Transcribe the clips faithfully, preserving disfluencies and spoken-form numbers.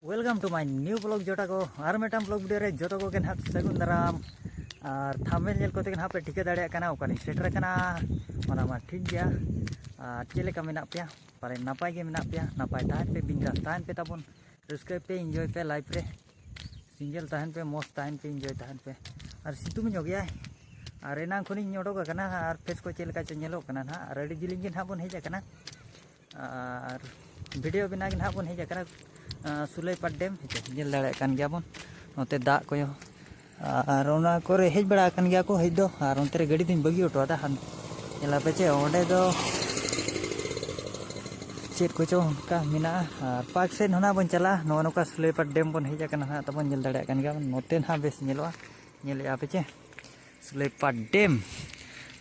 Welcome to my new vlog ᱡᱚᱴᱟ ᱠᱚ, ᱟᱨ ᱢᱤᱫᱴᱟᱝ vlog video ᱨᱮ ᱡᱚᱛᱚ ᱠᱚᱜᱮ ᱱᱟᱦᱟᱜ ᱥᱟᱹᱜᱩᱱ ᱫᱟᱨᱟᱢ᱾ ᱟᱨ thumbnail ᱧᱮᱞ ᱠᱚᱛᱮ ᱜᱮ ᱱᱟᱦᱟᱜ ᱯᱮ ᱴᱷᱤᱠᱟᱹ ᱫᱟᱲᱮᱭᱟᱜ ᱠᱟᱱᱟ ᱚᱠᱟᱨᱤᱧ ᱥᱮᱴᱮᱨ ᱟᱠᱟᱱᱟ, ᱚᱱᱟ ᱢᱟ ᱴᱷᱤᱠ ᱜᱮᱭᱟ᱾ ᱟᱨ ᱪᱮᱫ ᱞᱮᱠᱟ ᱢᱮᱱᱟᱜ ᱯᱮᱭᱟ? ᱯᱟᱞᱮ ᱱᱟᱯᱟᱭ ᱜᱮ ᱢᱮᱱᱟᱜ ᱯᱮᱭᱟ, ᱱᱟᱯᱟᱭ ᱛᱟᱦᱮᱱ ᱯᱮ, ᱵᱤᱱᱫᱟᱥ ᱛᱟᱦᱮᱱ ᱯᱮ ᱛᱟᱵᱚᱱ, ᱨᱟᱹᱥᱠᱟᱹᱭ ᱯᱮ, enjoy ᱯᱮ life ᱨᱮ, single ᱛᱟᱦᱮᱱ ᱯᱮ, ᱢᱚᱡᱽ ᱛᱟᱦᱮᱱ ᱯᱮ, enjoy ᱛᱟᱦᱮᱱ ᱯᱮ᱾ ᱟᱨ ᱥᱤᱛᱩᱝ ᱧᱚᱜ ᱜᱮᱭᱟᱭ, ᱟᱨ ᱮᱱᱟᱝ ᱠᱷᱚᱱᱤᱧ ᱚᱰᱚᱠ ᱟᱠᱟᱱᱟ, ᱟᱨ face ᱠᱚ ᱪᱮᱫ ᱞᱮᱠᱟ ᱪᱚ ᱧᱮᱞᱚᱜ ᱠᱟᱱᱟ ᱱᱟᱦᱟᱜ, ᱟᱨ ᱟᱹᱰᱤ ᱡᱤᱞᱤᱧ ᱜᱮ ᱱᱟᱦᱟᱜ ᱵᱚᱱ ᱦᱮᱡ ᱟᱠᱟᱱᱟ᱾ ᱟᱨ video ᱵᱮᱱᱟᱣ ᱜᱮ ᱱᱟᱦᱟᱜ ᱵᱚᱱ ᱦᱮᱡ ᱟᱠᱟᱱᱟ, ᱟᱸ, ᱥᱩᱞᱟᱹᱭᱯᱟᱲ dam ᱧᱮᱞ ᱫᱟᱲᱮᱭᱟᱜ ᱠᱟᱱ ᱜᱮᱭᱟ ᱵᱚᱱ, ᱱᱚᱛᱮ ᱫᱟᱜ ᱠᱚ᱾ ᱟᱨ ᱚᱱᱟ ᱠᱚᱨᱮ ᱦᱮᱡ ᱵᱟᱲᱟ ᱟᱠᱟᱱ ᱜᱮᱭᱟ ᱠᱚ ᱦᱮᱡ ᱫᱚ, ᱟᱨ ᱚᱱᱛᱮ ᱨᱮ ᱜᱟᱹᱰᱤ ᱫᱚᱧ ᱵᱟᱹᱜᱤ ᱦᱚᱴᱚ ᱟᱫᱟ᱾ ᱦᱟᱱ-, ᱧᱮᱞ ᱟᱯᱮ ᱪᱮ, ᱚᱸᱰᱮ ᱫᱚ ᱪᱮᱫ ᱠᱚᱪᱚ ᱚᱱᱠᱟ ᱢᱮᱱᱟᱜᱼᱟ᱾ ᱟᱨ park ᱥᱮᱫ ᱦᱚᱸ ᱱᱟᱜ ᱵᱚᱱ ᱪᱟᱞᱟᱜᱼᱟ᱾ ᱱᱚᱜᱼᱚ ᱱᱚᱝᱠᱟ ᱥᱩᱞᱟᱹᱭᱯᱟᱲ dam ᱵᱚᱱ ᱦᱮᱡ ᱟᱠᱟᱱᱟ ᱱᱟᱜ, ᱛᱟᱵᱚᱱ ᱧᱮᱞ ᱫᱟᱲᱮᱭᱟᱜ ᱠᱟᱱ ᱜᱮᱭᱟ ᱵᱚᱱ᱾ ᱱᱚᱛᱮ ᱱᱟᱜ ᱵᱮᱥ ᱧᱮᱞᱚᱜᱼᱟ, ᱧᱮᱞᱮᱫᱼᱟ ᱯᱮ ᱪᱮ? ᱥᱩᱞᱟᱹᱭᱯᱟᱲ dam᱾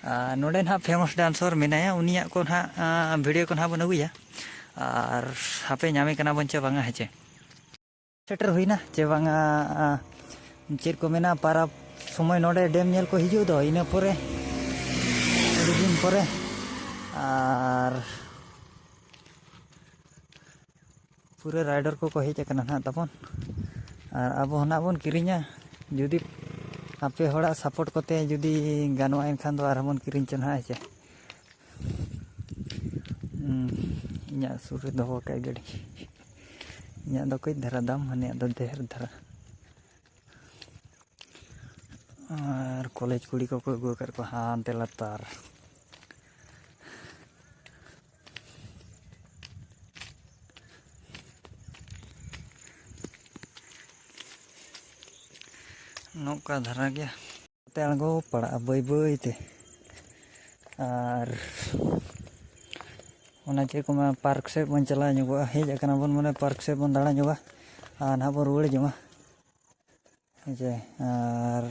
ᱟᱨ ᱱᱚᱰᱮ ᱱᱟᱦᱟᱜ famous dancer ᱢᱮᱱᱟᱭᱟ, ᱩᱱᱤᱭᱟᱜ ᱠᱚ ᱱᱟᱦᱟᱜ, ᱟᱸ, video ᱠᱚ ᱱᱟᱦᱟᱜ ᱵᱚᱱ ᱟᱹᱜᱩᱭᱟ᱾ ᱟᱨ ᱦᱟᱯᱮ ᱧᱟᱢᱮ ᱠᱟᱱᱟ ᱵᱚᱱ ᱪᱮ ᱵᱟᱝᱟ, ᱦᱮᱸ ᱪᱮ? ᱥᱮᱴᱮᱨ ᱦᱩᱭᱱᱟ ᱪᱮ ᱵᱟᱝᱟ, ᱟᱸ, ᱪᱮᱫ ᱠᱚ ᱢᱮᱱᱟ, ᱯᱟᱨᱟᱵᱽ ᱥᱚᱢᱚᱭ ᱱᱚᱰᱮ dam ᱧᱮᱞ ᱠᱚ ᱦᱤᱡᱩᱜ ᱫᱚ, ᱤᱱᱟᱹ ᱯᱚᱨᱮ, ᱟᱹᱰᱤ ᱫᱤᱱ ᱯᱚᱨᱮ᱾ ᱟᱨ ᱯᱩᱨᱟᱹ rider ᱠᱚᱠᱚ ᱦᱮᱡ ᱟᱠᱟᱱᱟ ᱱᱟᱦᱟᱜ ᱛᱟᱵᱚᱱ, ᱟᱨ ᱟᱵᱚ ᱦᱚᱸ ᱱᱟᱦᱟᱜ ᱵᱚᱱ ᱠᱤᱨᱤᱧᱟ᱾ ᱡᱩᱫᱤ ᱟᱯᱮ ᱦᱚᱲᱟᱜ support ᱠᱚᱛᱮ ᱡᱩᱫᱤ ᱜᱟᱱᱚᱜᱼᱟ, ᱮᱱᱠᱷᱟᱱ ᱫᱚ ᱟᱨᱦᱚᱸ ᱵᱚᱱ ᱠᱤᱨᱤᱧ ᱪᱚ ᱱᱟᱦᱟᱜ, ᱦᱮᱸ ᱪᱮ? ᱦᱩᱸ, ᱤᱧᱟᱹᱜ ᱥᱩᱨ ᱨᱮ ᱫᱚᱦᱚ ᱟᱠᱟᱫ ᱜᱟᱹᱰᱤ, ᱤᱧᱟᱹᱜ ᱫᱚ ᱠᱟᱹᱡ ᱫᱷᱟᱨᱟ ᱫᱟᱢ, ᱦᱟᱱᱤᱭᱟᱜ ᱫᱚ ᱰᱷᱮᱨ ᱫᱷᱟᱨᱟ᱾ ᱟᱨ ᱠᱚᱞᱮᱡᱽ ᱠᱩᱲᱤ ᱠᱚᱠᱚ ᱟᱹᱜᱩ ᱟᱠᱟᱫ ᱠᱚᱣᱟ ᱦᱟᱱᱛᱮ ᱞᱟᱛᱟᱨ᱾ ᱱᱚᱝᱠᱟ ᱫᱷᱟᱨᱟ ᱜᱮ᱾ ᱛᱮ ᱟᱬᱜᱚ ᱯᱟᱲᱟᱜᱼᱟ ᱵᱟᱹᱭ ᱵᱟᱹᱭ ᱛᱮ᱾ ᱟᱨ ᱚᱱᱟ ᱪᱮᱫ ᱠᱚ ᱢᱮᱱᱟ, park ᱥᱮᱫ ᱵᱚᱱ ᱪᱟᱞᱟᱣ ᱧᱚᱜᱚᱜᱼᱟ, ᱦᱮᱡ ᱟᱠᱟᱱᱟ ᱵᱚᱱ, ᱢᱟᱱᱮ park ᱥᱮᱫ ᱵᱚᱱ ᱫᱟᱬᱟ ᱧᱚᱜᱟ᱾ ᱟᱨ ᱱᱟᱦᱟᱜ ᱵᱚᱱ ᱨᱩᱣᱟᱹᱲ ᱡᱚᱝᱟ᱾ ᱦᱮᱸ ᱪᱮ? ᱟᱨ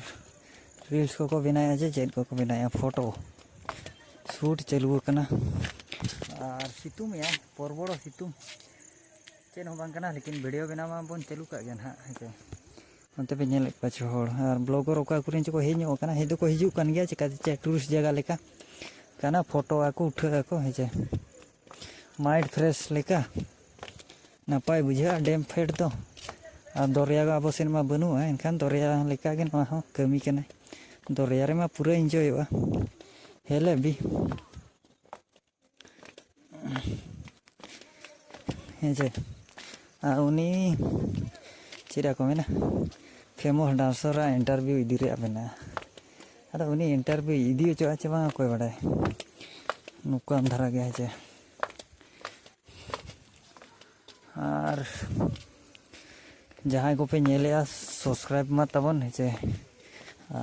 reels ᱠᱚᱠᱚ ᱵᱮᱱᱟᱣᱮᱫᱼᱟ ᱪᱮ ᱪᱮᱫ ᱠᱚᱠᱚ ᱵᱮᱱᱟᱣᱮᱫᱼᱟ, photo shoot ᱪᱟᱹᱞᱩ ᱟᱠᱟᱱᱟ᱾ ᱟᱨ ᱥᱤᱛᱩᱝ ᱮᱜᱼᱟᱭ, ᱯᱚᱨᱵᱚᱲᱚ ᱥᱤᱛᱩᱝ, ᱪᱮᱫ ᱦᱚᱸ ᱵᱟᱝ ᱠᱟᱱᱟ, ᱞᱮᱠᱤᱱ video ᱵᱮᱱᱟᱣ ᱢᱟᱵᱚᱱ ᱪᱟᱹᱞᱩ ᱠᱟᱜ ᱜᱮᱭᱟ ᱱᱟᱦᱟᱜ, ᱦᱮᱸ ᱪᱮ? ᱚᱱᱛᱮ ᱯᱮ ᱧᱮᱞᱮᱫ ᱠᱚᱣᱟ ᱪᱮ ᱦᱚᱲ, ᱟᱨ blogger ᱚᱠᱟ ᱠᱚᱨᱮᱱ ᱪᱚᱠᱚ ᱦᱮᱡ ᱧᱚᱜ ᱟᱠᱟᱱᱟ, ᱦᱮᱡ ᱫᱚᱠᱚ ᱦᱤᱡᱩᱜ ᱠᱟᱱ ᱜᱮᱭᱟ, ᱪᱮᱠᱟ ᱪᱮ tourist ᱡᱟᱭᱜᱟ ᱞᱮᱠᱟ ᱠᱟᱱᱟ, photo ᱟᱠᱚ, ᱩᱴᱷᱟᱹᱜ ᱟᱠᱚ, ᱦᱮᱸ ᱪᱮ? Mind fresh ᱞᱮᱠᱟ᱾ ᱱᱟᱯᱟᱭ ᱵᱩᱡᱷᱟᱹᱜᱼᱟ ᱰᱮᱢ ᱯᱷᱮᱰ ᱫᱚ᱾ ᱟᱨ ᱫᱚᱨᱭᱟ ᱫᱚ ᱟᱵᱚ ᱥᱮᱫ ᱢᱟ ᱵᱟᱹᱱᱩᱜᱼᱟ, ᱮᱱᱠᱷᱟᱱ ᱫᱚᱨᱭᱟ ᱞᱮᱠᱟᱜᱮ ᱱᱚᱣᱟ ᱦᱚᱸ ᱠᱟᱹᱢᱤ ᱠᱟᱱᱟᱭ᱾ ᱫᱚᱨᱭᱟ ᱨᱮᱢᱟ ᱯᱩᱨᱟᱹ ᱤᱱᱡᱚᱭᱚᱜᱼᱟ᱾ ᱦᱮᱞᱮ ᱵᱤ᱾ ᱦᱮᱸ ᱪᱮ? ᱟᱨ ᱩᱱᱤ ᱪᱮᱫ ᱠᱚ ᱢᱮᱱᱟ, ᱯᱷᱮᱢᱚᱥ ᱰᱟᱱᱥᱟᱨᱟᱜ ᱤᱱᱴᱟᱨᱵᱷᱤᱭᱩ ᱤᱫᱤ ᱨᱮᱭᱟᱜ ᱢᱮᱱᱟᱜᱼᱟ᱾ ᱟᱫᱚ ᱩᱱᱤ ᱤᱱᱴᱟᱨᱵᱷᱤᱭᱩ ᱤᱫᱤ ᱦᱚᱪᱚᱜᱼᱟ ᱪᱮ ᱵᱟᱝ, ᱚᱠᱚᱭ ᱵᱟᱰᱟᱭ᱾ ᱱᱚᱝᱠᱟᱱ ᱫᱷᱟᱨᱟ ᱜᱮ, ᱦᱮᱸ ᱪᱮ? ᱟᱨ ᱡᱟᱦᱟᱸᱭ ᱠᱚᱯᱮ ᱧᱮᱞᱮᱜᱼᱟ, ᱥᱟᱵᱥᱠᱨᱟᱭᱤᱵᱽ ᱢᱟ ᱛᱟᱵᱚᱱ, ᱦᱮᱸ ᱪᱮ?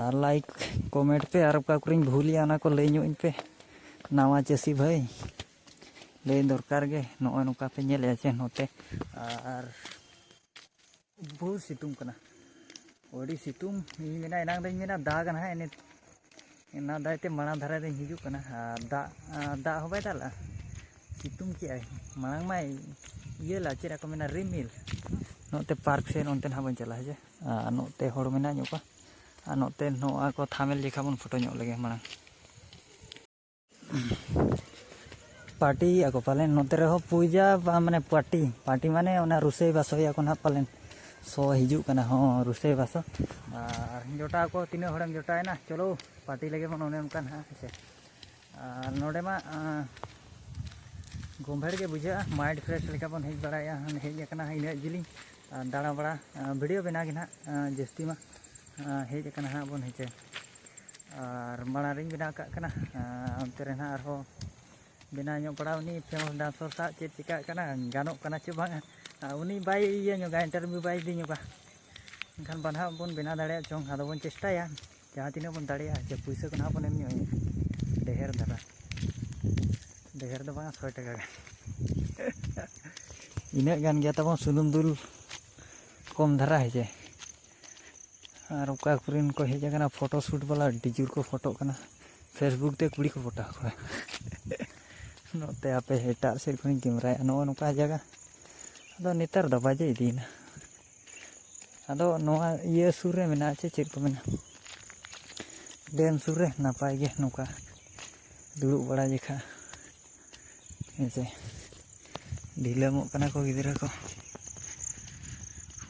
ᱟᱨ ᱞᱟᱭᱤᱠ, ᱠᱚᱢᱮᱱᱴ ᱯᱮ, ᱟᱨ ᱚᱠᱟ ᱠᱚᱨᱮᱧ ᱵᱷᱩᱞᱮᱜᱼᱟ, ᱚᱱᱟ ᱠᱚ ᱞᱟᱹᱭ ᱧᱚᱜ ᱟᱹᱧ ᱯᱮ᱾ ᱱᱟᱣᱟ ᱪᱟᱹᱥᱤ ᱵᱷᱟᱹᱭ, ᱞᱟᱹᱭ ᱫᱚᱨᱠᱟᱨ ᱜᱮ, ᱱᱚᱜᱼᱚᱭ ᱱᱚᱝᱠᱟ ᱯᱮ ᱧᱮᱞᱮᱜᱼᱟ ᱪᱮ ᱱᱚᱛᱮ᱾ ᱟᱨ ᱵᱚᱦᱩᱛ ᱥᱤᱛᱩᱝ ᱠᱟᱱᱟ, ᱟᱹᱰᱤ ᱥᱤᱛᱩᱝ᱾ ᱤᱧ ᱢᱮᱱᱟ, ᱮᱱᱟᱝ ᱫᱚᱧ ᱢᱮᱱᱟ ᱫᱟᱜᱟ ᱱᱟᱦᱟᱜ, ᱮᱱᱮ-, ᱚᱱᱟ ᱫᱟᱭ ᱛᱮ ᱢᱟᱲᱟᱝ ᱫᱷᱟᱨᱟ ᱨᱮᱧ ᱦᱤᱡᱩᱜ ᱠᱟᱱᱟ᱾ ᱟᱨ ᱫᱟᱜ, ᱟᱨ ᱫᱟᱜ ᱦᱚᱸ ᱵᱟᱭ ᱫᱟᱜ ᱞᱮᱜᱼᱟ, ᱥᱤᱛᱩᱝ ᱠᱮᱜᱼᱟᱭ᱾ ᱢᱟᱲᱟᱝ ᱢᱟᱭ ᱤᱭᱟᱹ ᱞᱮᱜᱼᱟ, ᱪᱮᱫ ᱠᱚ ᱢᱮᱱᱟ, ᱨᱤᱢᱤᱞ᱾ ᱱᱚᱛᱮ ᱯᱟᱨᱠ ᱥᱮᱫ ᱚᱱᱛᱮ ᱱᱟᱦᱟᱜ ᱵᱚᱱ ᱪᱟᱞᱟᱜᱼᱟ, ᱦᱮᱸ ᱪᱮ? ᱟᱨ ᱱᱚᱛᱮ ᱦᱚᱲ ᱢᱮᱱᱟᱜ ᱧᱚᱜ ᱠᱚᱣᱟ, ᱟᱨ ᱱᱚᱛᱮ ᱱᱚᱣᱟ ᱠᱚ ᱛᱷᱟᱢᱮᱞ ᱡᱮᱠᱷᱟ ᱵᱚᱱ ᱯᱷᱳᱴᱳ ᱧᱚᱜ ᱞᱮᱜᱮ ᱢᱟᱲᱟᱝ᱾ ᱯᱟᱨᱴᱤᱭᱮᱫᱼᱟ ᱠᱚ ᱯᱟᱞᱮᱱ ᱱᱚᱛᱮ ᱨᱮᱦᱚᱸ ᱯᱩᱡᱟ, ᱵᱟ-, ᱢᱟᱱᱮ ᱯᱟᱨᱴᱤ, ᱯᱟᱨᱴᱤ ᱢᱟᱱᱮ ᱚᱱᱟ ᱨᱩᱥᱟᱹᱭ ᱵᱟᱥᱚᱭᱮᱫᱼᱟ ᱠᱚ ᱱᱟᱦᱟᱜ ᱯᱟᱞᱮᱱ᱾ ᱥᱚ ᱦᱤᱡᱩᱜ ᱠᱟᱱᱟ, ᱦᱚᱸ, ᱨᱩᱥᱟᱹᱭ ᱵᱟᱥᱚ᱾ ᱟᱨ ᱡᱚᱴᱟᱣ ᱠᱚ ᱛᱤᱱᱟᱹᱜ ᱦᱚᱲᱮᱢ ᱡᱚᱴᱟᱣᱮᱱᱟ, ᱪᱚᱞᱚ ᱯᱟᱨᱴᱤ ᱞᱮᱜᱮ ᱵᱚᱱ, ᱚᱱᱮ ᱚᱱᱠᱟ ᱱᱟᱦᱟᱜ, ᱦᱮᱸ ᱥᱮ᱾ ᱟᱨ ᱱᱚᱰᱮ ᱢᱟ, ᱟᱸ, ᱜᱳᱢᱵᱷᱮᱲ ᱜᱮ ᱵᱩᱡᱷᱟᱹᱜᱼᱟ, ᱢᱟᱭᱤᱱᱰ ᱯᱷᱨᱮᱥ ᱞᱮᱠᱟ ᱵᱚᱱ ᱦᱮᱡ ᱵᱟᱲᱟᱭᱮᱫᱼᱟ, ᱦᱮᱡ ᱟᱠᱟᱱᱟ ᱤᱱᱟᱹᱜ ᱡᱤᱞᱤᱧ, ᱟᱨ ᱫᱟᱬᱟ ᱵᱟᱲᱟ, ᱟᱸ, ᱵᱷᱤᱰᱤᱭᱳ ᱵᱮᱱᱟᱣ ᱜᱮ ᱱᱟᱦᱟᱜ, ᱟᱸ, ᱡᱟᱹᱥᱛᱤ ᱢᱟ, ᱟᱸ, ᱦᱮᱡ ᱟᱠᱟᱱᱟ ᱦᱟᱸᱜ ᱵᱚᱱ, ᱦᱮᱸ ᱪᱮ᱾ ᱟᱨ ᱢᱟᱲᱟᱝ ᱨᱤᱧ ᱵᱮᱱᱟᱣ ᱠᱟᱜ ᱠᱟᱱᱟ, ᱟᱸ, ᱚᱱᱛᱮ ᱨᱮ ᱱᱟᱦᱟᱜ ᱟᱨᱦᱚᱸ ᱵᱮᱱᱟᱣ ᱧᱚᱜ ᱵᱟᱲᱟ, ᱩᱱᱤ ᱯᱷᱮᱢᱟᱥ ᱰᱟᱱᱥᱟᱨ ᱥᱟᱶ ᱪᱮᱫ ᱪᱤᱠᱟᱹᱜ ᱠᱟᱱᱟ, ᱜᱟᱱᱚᱜ ᱠᱟᱱᱟ ᱪᱮ ᱵᱟᱝ, ᱟᱨ ᱩᱱᱤ ᱵᱟᱭ ᱤᱭᱟᱹ ᱧᱚᱜᱟ, ᱤᱱᱴᱟᱨᱵᱷᱤᱭᱩ ᱵᱟᱭ ᱤᱫᱤ ᱧᱚᱜᱟ᱾ ᱮᱱᱠᱷᱟᱱ ᱵᱟᱱᱟᱦᱟᱜ ᱵᱚᱱ ᱵᱮᱱᱟᱣ ᱫᱟᱲᱮᱭᱟᱜ ᱪᱚᱝ, ᱟᱫᱚ ᱵᱚᱱ ᱪᱮᱥᱴᱟᱭᱟ ᱡᱟᱦᱟᱸ ᱛᱤᱱᱟᱹᱜ ᱵᱚᱱ ᱫᱟᱲᱮᱭᱟᱜᱼᱟ, ᱡᱮ ᱯᱩᱭᱥᱟᱹ ᱠᱚ ᱱᱟᱦᱟᱜ ᱵᱚᱱ ᱮᱢ ᱧᱚᱜ ᱟᱭᱟ, ᱰᱷᱮᱨ ᱫᱷᱟᱨᱟ, ᱰᱷᱮᱨ ᱫᱚ ᱵᱟᱝᱟ, ᱥᱚᱭ ᱴᱟᱠᱟ ᱜᱟᱱ᱾ ᱤᱱᱟᱹᱜ ᱜᱟᱱ ᱜᱮ ᱛᱟᱵᱚᱱ ᱥᱩᱱᱩᱢ ᱫᱩᱞ ᱠᱚᱢ ᱫᱷᱟᱨᱟ, ᱦᱮᱸ ᱪᱮ᱾ ᱟᱨ ᱚᱠᱟ ᱠᱚᱨᱮᱱ ᱠᱚ ᱦᱮᱡ ᱟᱠᱟᱱᱟ ᱯᱷᱳᱴᱳ ᱥᱩᱴ ᱵᱟᱞᱟ, ᱟᱹᱰᱤ ᱡᱳᱨ ᱠᱚ ᱯᱷᱳᱴᱳᱜ ᱠᱟᱱᱟ᱾ ᱯᱷᱮᱥᱵᱩᱠ ᱛᱮ ᱠᱩᱲᱤ ᱠᱚ ᱯᱷᱳᱴᱳ ᱠᱚᱣᱟ᱾ ᱱᱚᱛᱮ ᱟᱯᱮ ᱮᱴᱟᱜ ᱥᱮᱫ ᱠᱷᱚᱱᱤᱧ ᱠᱮᱢᱮᱨᱟᱭᱟ, ᱱᱚᱜᱼᱚ ᱱᱚᱝᱠᱟ ᱡᱟᱭᱜᱟ᱾ ᱟᱫᱚ ᱱᱮᱛᱟᱨ ᱫᱚ ᱵᱟᱡᱮ ᱤᱫᱤᱭᱮᱱᱟ᱾ ᱟᱫᱚ ᱱᱚᱣᱟ ᱤᱭᱟᱹ ᱥᱩᱨ ᱨᱮ ᱢᱮᱱᱟᱜᱼᱟ ᱪᱮ, ᱪᱮᱫ ᱠᱚ ᱢᱮᱱᱟ, ᱰᱮᱢ ᱥᱩᱨ ᱨᱮ ᱱᱟᱯᱟᱭ ᱜᱮ ᱱᱚᱝᱠᱟ ᱫᱩᱲᱩᱵ ᱵᱟᱲᱟ ᱡᱮᱠᱷᱟ, ᱦᱮᱸ ᱥᱮ᱾ ᱰᱷᱤᱞᱟᱹᱢᱚᱜ ᱠᱟᱱᱟ ᱠᱚ ᱜᱤᱫᱽᱨᱟᱹ ᱠᱚ᱾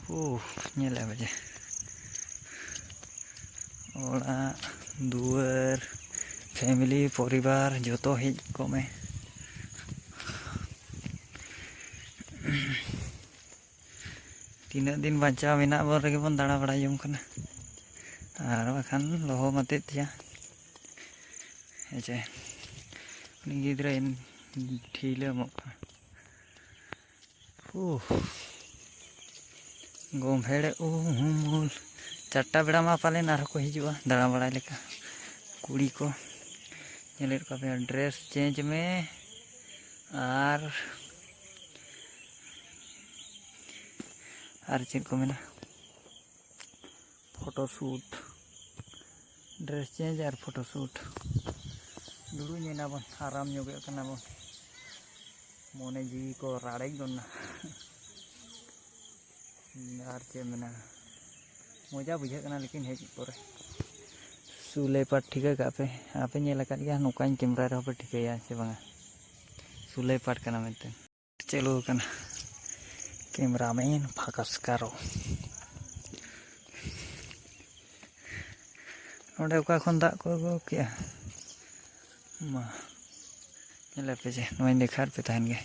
ᱳ, ᱧᱮᱞᱮᱫ ᱵᱟᱡᱮ, ᱚᱲᱟᱜ ᱫᱩᱣᱟᱹᱨ, ᱯᱷᱮᱢᱤᱞᱤ, ᱯᱚᱨᱤᱵᱟᱨ ᱡᱚᱛᱚ ᱦᱮᱡ ᱠᱚᱜ ᱢᱮ᱾ ᱛᱤᱱᱟᱹᱜ ᱫᱤᱱ ᱵᱟᱧᱪᱟᱣ ᱢᱮᱱᱟᱜ ᱵᱚᱱ ᱨᱮᱜᱮ ᱵᱚᱱ ᱫᱟᱬᱟ ᱵᱟᱲᱟ ᱡᱚᱝ ᱠᱟᱱᱟ, ᱟᱨ ᱵᱟᱠᱷᱟᱱ ᱞᱚᱦᱚᱢ ᱟᱛᱮᱫ ᱛᱮᱭᱟ᱾ ᱦᱮᱸᱪᱮ, ᱩᱱᱤ ᱜᱤᱫᱽᱨᱟᱹ ᱰᱷᱤᱞᱟᱹᱢᱚᱜ ᱠᱟᱱᱟ᱾ ᱩᱦ, ᱜᱚᱢᱦᱮᱲ ᱩᱢᱩᱞ᱾ ᱪᱟᱨᱴᱟ ᱵᱮᱲᱟ ᱢᱟ ᱯᱟᱞᱮᱱ ᱟᱨᱦᱚᱸ ᱠᱚ ᱦᱤᱡᱩᱜᱼᱟ ᱫᱟᱬᱟ ᱵᱟᱲᱟᱭ ᱞᱮᱠᱟ ᱠᱩᱲᱤ ᱠᱚ᱾ ᱧᱮᱞᱮᱫ ᱠᱚᱣᱟ ᱯᱮ, ᱰᱨᱮᱥ ᱪᱮᱧᱡᱽ ᱢᱮ ᱟᱨ, ᱟᱨ ᱪᱮᱫ ᱠᱚ ᱢᱮᱱᱟ, ᱯᱷᱳᱴᱳ ᱥᱩᱴ, ᱰᱨᱮᱥ ᱪᱮᱧᱡᱽ ᱟᱨ ᱯᱷᱳᱴᱳ ᱥᱩᱴ᱾ ᱫᱩᱲᱩᱵ ᱧᱮᱞ ᱟᱵᱚᱱ, ᱟᱨᱟᱢ ᱧᱚᱜᱚᱜ ᱠᱟᱱᱟ ᱵᱚᱱ, ᱢᱚᱱᱮ ᱡᱤᱣᱤ ᱠᱚ ᱨᱟᱲᱮᱡ ᱜᱚᱫ ᱮᱱᱟ᱾ ᱟᱨ ᱪᱮᱫ ᱢᱮᱱᱟ, ᱢᱚᱡᱟ ᱵᱩᱡᱷᱟᱹᱜ ᱠᱟᱱᱟ ᱞᱮᱠᱤᱱ ᱦᱮᱡ ᱯᱚᱨᱮ᱾ ᱥᱩᱞᱟᱹᱭ ᱯᱟᱴ ᱴᱷᱤᱠᱟᱹ ᱠᱟᱜ ᱯᱮ, ᱟᱯᱮ ᱧᱮᱞ ᱟᱠᱟᱫ ᱜᱮᱭᱟ, ᱱᱚᱝᱠᱟᱧ ᱠᱮᱢᱨᱟ ᱨᱮᱦᱚᱸ ᱯᱮ ᱴᱷᱤᱠᱟᱹᱭᱟ ᱥᱮ ᱵᱟᱝᱟ? ᱥᱩᱞᱟᱹᱭ ᱯᱟᱴ ᱠᱟᱱᱟ ᱢᱮᱱᱛᱮ᱾ ᱪᱟᱹᱞᱩ ᱟᱠᱟᱱᱟ᱾ ᱠᱮᱢᱨᱟᱢᱮᱱ ᱯᱷᱟᱠᱟᱥ ᱠᱟᱨᱚ᱾ ᱱᱚᱰᱮ ᱚᱠᱟ ᱠᱷᱚᱱ ᱫᱟᱜ ᱠᱚ ᱟᱹᱜᱩ ᱠᱮᱜᱼᱟ? ᱢᱟ, ᱧᱮᱞ ᱟᱯᱮ ᱡᱮ, ᱱᱚᱣᱟᱧ ᱫᱮᱠᱷᱟᱣ ᱯᱮ ᱛᱟᱦᱮᱱ ᱜᱮ᱾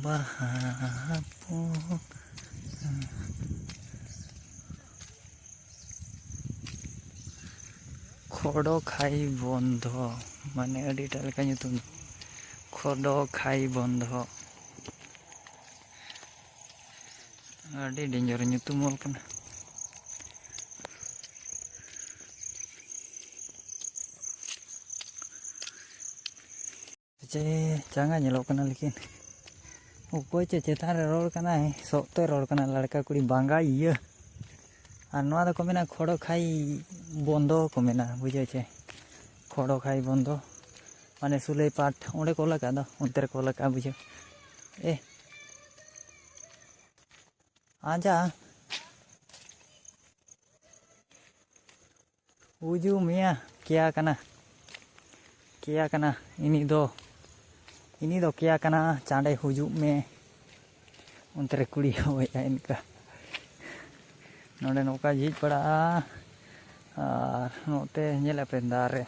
ᱵᱟᱦᱟ ᱯᱚ-, ᱠᱷᱚᱰᱚ ᱠᱷᱟᱭ ᱵᱚᱱᱫᱷᱚ, ᱢᱟᱱᱮ ᱟᱹᱰᱤ ᱮᱴᱟᱜ ᱞᱮᱠᱟ ᱧᱩᱛᱩᱢ᱾ ᱠᱷᱚᱰᱚ ᱠᱷᱟᱭ ᱵᱚᱱᱫᱷᱚ᱾ ᱟᱹᱰᱤ ᱰᱮᱧᱡᱟᱨ ᱧᱩᱛᱩᱢ ᱚᱞ ᱠᱟᱱᱟ᱾ ᱪᱮ ᱪᱟᱸᱜᱟ ᱧᱮᱞᱚᱜ ᱠᱟᱱᱟ, ᱞᱮᱠᱤᱱ ᱚᱠᱚᱭ ᱪᱚ ᱪᱮᱛᱟᱱ ᱨᱮ ᱨᱚᱲ ᱠᱟᱱᱟᱭ, ᱥᱚᱠᱛᱚᱭ ᱨᱚᱲ ᱠᱟᱱᱟ ᱞᱟᱲᱠᱟ ᱠᱩᱲᱤ, ᱵᱟᱝᱜᱟ ᱤᱭᱟᱹ᱾ ᱟᱨ ᱱᱚᱣᱟ ᱫᱚᱠᱚ ᱢᱮᱱᱟ ᱠᱷᱚᱲᱚ ᱠᱷᱟᱭ ᱵᱚᱱᱫᱚ ᱠᱚ ᱢᱮᱱᱟ, ᱵᱩᱡᱷᱟᱹᱣ ᱪᱮ? ᱠᱷᱚᱲᱚ ᱠᱷᱟᱭ ᱵᱚᱱᱫᱚ, ᱢᱟᱱᱮ ᱥᱩᱞᱟᱹᱭ ᱯᱟᱴ, ᱚᱸᱰᱮ ᱠᱚ ᱚᱞ ᱟᱠᱟᱫ ᱫᱚ, ᱚᱱᱛᱮ ᱨᱮᱠᱚ ᱚᱞ ᱟᱠᱟᱫ, ᱵᱩᱡᱷᱟᱹᱣ? ᱮ, ᱟᱡᱟ᱾ ᱩᱡᱩ ᱢᱮᱭᱟ ᱠᱮᱭᱟ ᱠᱟᱱᱟ᱾ ᱠᱮᱭᱟ ᱠᱟᱱᱟ, ᱤᱱᱤ ᱫᱚ, ᱤᱱᱤ ᱫᱚ ᱠᱮᱭᱟ ᱠᱟᱱᱟ, ᱪᱟᱸᱰᱮ ᱦᱤᱡᱩᱜ ᱢᱮ᱾ ᱚᱱᱛᱮ ᱨᱮ ᱠᱩᱲᱤ ᱦᱚᱸ ᱦᱮᱡ ᱮᱱ ᱠᱟ᱾ ᱱᱚᱰᱮ ᱱᱚᱝᱠᱟ ᱡᱷᱤᱡ ᱯᱟᱲᱟᱜᱼᱟ᱾ ᱟᱨ ᱱᱚᱛᱮ ᱧᱮᱞᱮᱫ ᱯᱮ ᱫᱟᱨᱮ,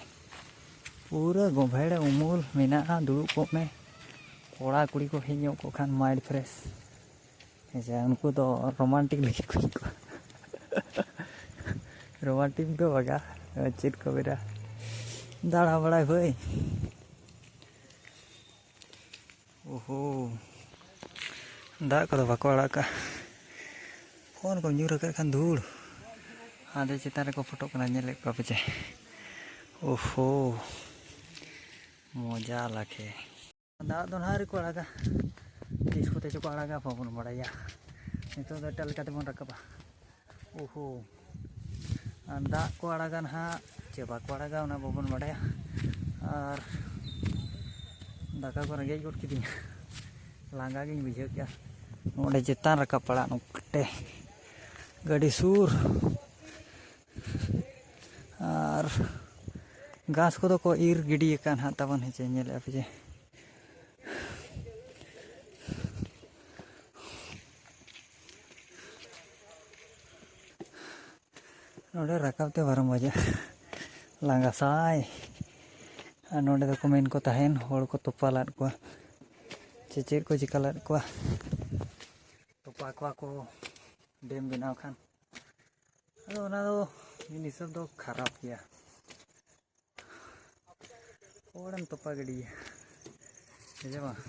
ᱯᱩᱨᱟᱹ ᱜᱚᱵᱷᱮᱲ ᱩᱢᱩᱞ ᱢᱮᱱᱟᱜᱼᱟ᱾ ᱫᱩᱲᱩᱵ ᱠᱚᱜ ᱢᱮ, ᱠᱚᱲᱟ ᱠᱩᱲᱤ ᱠᱚ ᱦᱮᱡ ᱧᱚᱜ ᱠᱚᱜ ᱠᱷᱟᱱ mind fresh᱾ ᱦᱮᱸᱥᱮ, ᱩᱱᱠᱩ ᱫᱚ romantic ᱞᱟᱹᱜᱤᱫ ᱠᱚ ᱦᱤᱡᱩᱜᱼᱟ᱾ Romantic ᱫᱚ ᱵᱟᱝᱟ, ᱪᱮᱫ ᱠᱚ ᱢᱮᱱᱟ, ᱫᱟᱬᱟ ᱵᱟᱲᱟᱭ ᱵᱷᱟᱹᱭ᱾ ᱳᱦᱳ, ᱫᱟᱜ ᱠᱚᱫᱚ ᱵᱟᱠᱚ ᱟᱲᱟᱜ ᱠᱟᱜᱼᱟ᱾ ᱯᱷᱳᱱ ᱠᱚ ᱧᱩᱨ ᱟᱠᱟᱫ ᱠᱷᱟᱱ ᱫᱷᱩᱲ᱾ ᱦᱟᱸᱰᱮ ᱪᱮᱛᱟᱱ ᱨᱮᱠᱚ ᱯᱷᱳᱴᱳᱜ ᱠᱟᱱᱟ, ᱧᱮᱞᱮᱫ ᱠᱚᱣᱟ ᱯᱮ ᱪᱮ? ᱳᱦᱳ, ᱢᱚᱡᱟ ᱞᱟᱠᱷᱮ᱾ ᱫᱟᱜ ᱫᱚ ᱱᱟᱦᱟᱜ ᱟᱹᱣᱨᱤ ᱠᱚ ᱟᱲᱟᱜᱟ, ᱛᱤᱥ ᱠᱚᱛᱮ ᱪᱚᱠᱚ ᱟᱲᱟᱜᱟ ᱵᱟᱵᱚᱱ ᱵᱟᱲᱟᱭᱟ᱾ ᱱᱤᱛᱚᱜ ᱫᱚ ᱮᱴᱟᱜ ᱞᱮᱠᱟ ᱛᱮᱵᱚᱱ ᱨᱟᱠᱟᱵᱟ᱾ ᱳᱦᱳ, ᱟᱨ ᱫᱟᱜ ᱠᱚ ᱟᱲᱟᱜᱟ ᱱᱟᱦᱟᱜ ᱪᱮ ᱵᱟᱠᱚ ᱟᱲᱟᱜᱟ, ᱚᱱᱟ ᱵᱟᱵᱚᱱ ᱵᱟᱲᱟᱭᱟ᱾ ᱟᱨ ᱫᱟᱠᱟ ᱠᱚ ᱨᱮᱸᱜᱮᱡ ᱜᱚᱫ ᱠᱤᱫᱤᱧᱟ, ᱞᱟᱸᱜᱟ ᱜᱤᱧ ᱵᱩᱡᱷᱟᱹᱣ ᱠᱮᱜᱼᱟ᱾ ᱱᱚᱰᱮ ᱪᱮᱛᱟᱱ ᱨᱟᱠᱟᱵ ᱯᱟᱲᱟᱜ ᱱᱚᱠᱴᱮ ᱜᱟᱹᱰᱤ ᱥᱩᱨ᱾ ᱟᱨ ᱜᱷᱟᱥ ᱠᱚᱫᱚ ᱠᱚ ᱤᱨ ᱜᱤᱰᱤ ᱟᱠᱟᱫ ᱱᱟᱦᱟᱜ ᱛᱟᱵᱚᱱ, ᱦᱮᱸ ᱪᱮ, ᱧᱮᱞᱮᱫᱼᱟ ᱯᱮ ᱡᱮ᱾ ᱱᱚᱰᱮ ᱨᱟᱠᱟᱵ ᱛᱮ ᱵᱟᱨᱚ ᱵᱟᱡᱟᱜ, ᱞᱟᱸᱜᱟ ᱥᱟᱭ᱾ ᱟᱨ ᱱᱚᱰᱮ ᱫᱚᱠᱚ ᱢᱮᱱ ᱠᱚ ᱛᱟᱦᱮᱱ, ᱦᱚᱲ ᱠᱚ ᱛᱚᱯᱟ ᱞᱟᱫ ᱠᱚᱣᱟ, ᱪᱮ ᱪᱮᱫ ᱠᱚ ᱪᱤᱠᱟ ᱞᱟᱫ ᱠᱚᱣᱟ, ᱛᱚᱯᱟ ᱠᱚᱣᱟ ᱠᱚ ᱰᱮᱢ ᱵᱮᱱᱟᱣ ᱠᱷᱟᱱ᱾ ᱟᱫᱚ ᱚᱱᱟ ᱫᱚ ᱢᱤᱫ ᱦᱤᱥᱟᱹᱵ ᱫᱚ ᱠᱷᱟᱨᱟᱯ ᱜᱮᱭᱟ᱾ ᱦᱚᱲᱮᱢ ᱛᱚᱯᱟ ᱜᱤᱰᱤᱭᱟ, ᱦᱮᱸ ᱥᱮ ᱵᱟᱝ?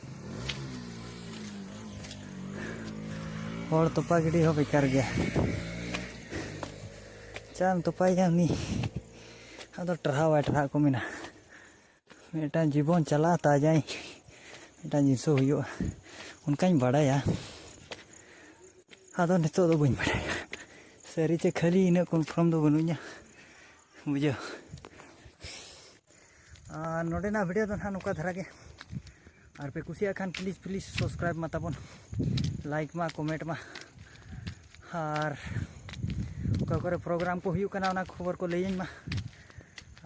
ᱦᱚᱲ ᱛᱚᱯᱟ ᱜᱤᱰᱤ ᱦᱚᱸ ᱵᱮᱠᱟᱨ ᱜᱮᱭᱟ᱾ ᱪᱟᱢ ᱛᱚᱯᱟᱭᱟ ᱩᱱᱤ, ᱟᱫᱚ ᱴᱟᱨᱦᱟᱣ ᱵᱟᱭ ᱴᱟᱨᱦᱟᱣ ᱠᱚ ᱢᱮᱱᱟ᱾ ᱢᱤᱫᱴᱟᱝ ᱡᱤᱵᱚᱱ ᱪᱟᱞᱟᱜᱼᱟ, ᱛᱟᱡᱟᱭ ᱢᱤᱫᱴᱟᱝ ᱡᱤᱱᱤᱥ ᱦᱩᱭᱩᱜᱼᱟ, ᱚᱱᱠᱟᱧ ᱵᱟᱲᱟᱭᱟ᱾ ᱟᱫᱚ ᱱᱤᱛᱚᱜ ᱫᱚ ᱵᱟᱹᱧ ᱵᱟᱲᱟᱭᱟ ᱥᱟᱹᱨᱤ ᱪᱮ ᱠᱷᱟᱹᱞᱤ, ᱤᱱᱟᱹᱜ confirm ᱫᱚ ᱵᱟᱹᱱᱩᱧᱟ, ᱵᱩᱡᱷᱟᱹᱣ᱾ ᱟᱨ ᱱᱚᱰᱮᱱᱟᱜ video ᱫᱚ ᱱᱟᱦᱟᱜ ᱱᱚᱝᱠᱟ ᱫᱷᱟᱨᱟ ᱜᱮ᱾ ᱟᱨ ᱯᱮ ᱠᱩᱥᱤᱭᱟᱜ ᱠᱷᱟᱱ please, please subscribe ᱢᱟ ᱛᱟᱵᱚᱱ, like ᱢᱟ, comment ᱢᱟ, ᱟᱨ ᱚᱠᱟ ᱠᱚᱨᱮ program ᱠᱚ ᱦᱩᱭᱩᱜ ᱠᱟᱱᱟ, ᱚᱱᱟ ᱠᱷᱚᱵᱚᱨ ᱠᱚ ᱞᱟᱹᱭᱟᱹᱧ ᱢᱟ,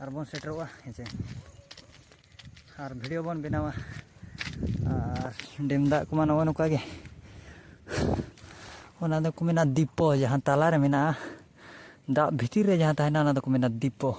ᱟᱨ ᱵᱚᱱ ᱥᱮᱴᱮᱨᱚᱜᱼᱟ, ᱦᱮᱸ ᱪᱮ᱾ ᱟᱨ ᱵᱷᱤᱰᱤᱭᱳ ᱵᱚᱱ ᱵᱮᱱᱟᱣᱟ᱾ ᱟᱨ ᱰᱮᱢ ᱫᱟᱜ ᱠᱚᱢᱟ ᱱᱚᱜᱼᱚᱭ ᱱᱚᱝᱠᱟ ᱜᱮ᱾ ᱚᱱᱟ ᱫᱚᱠᱚ ᱢᱮᱱᱟ ᱫᱤᱯᱚ, ᱡᱟᱦᱟᱸ ᱛᱟᱞᱟᱨᱮ ᱢᱮᱱᱟᱜᱼᱟ, ᱫᱟᱜ ᱵᱷᱤᱛᱤᱨ ᱨᱮ ᱡᱟᱦᱟᱸ ᱛᱟᱦᱮᱱᱟ, ᱚᱱᱟ ᱫᱚᱠᱚ ᱢᱮᱱᱟ ᱫᱤᱯᱚ᱾